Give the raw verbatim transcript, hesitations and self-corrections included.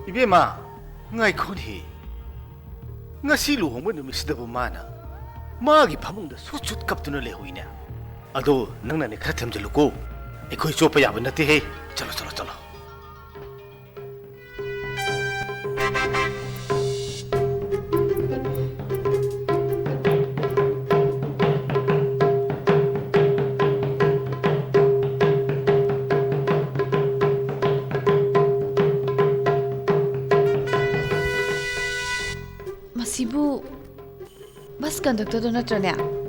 ꯏꯕꯦꯝꯃ, ꯉꯥꯏꯈꯣꯅꯦ꯫ ꯉꯁꯤ ꯂꯨꯍꯣꯡꯕ ꯅꯨꯃꯤꯠꯁꯤꯗꯕꯨ ꯃꯥꯅ ꯃꯥꯒꯤ ꯐꯃꯨꯡꯗ ꯁꯨꯠ ꯁꯨꯠ ꯀꯞꯇꯨꯅ ꯂꯩꯍꯧꯏꯅꯦ꯫ ꯑꯗꯣ ꯅꯪꯅꯅꯦ ꯈꯔ ꯊꯦꯝꯖꯤꯜꯂꯨꯀꯣ꯫ ꯑꯩꯈꯣꯏ ꯆꯣꯞꯄ ꯌꯥꯕ ꯅꯠꯇꯦꯍꯦ꯫ ꯆꯠꯂꯣ, ꯆꯠꯂꯣ, ꯆꯠꯂꯣ꯫ ꯃꯁꯤꯕꯨ ꯕꯁ ꯀꯟꯗꯛꯇꯔꯗꯣ ꯅꯠꯇ꯭ꯔꯅꯦ?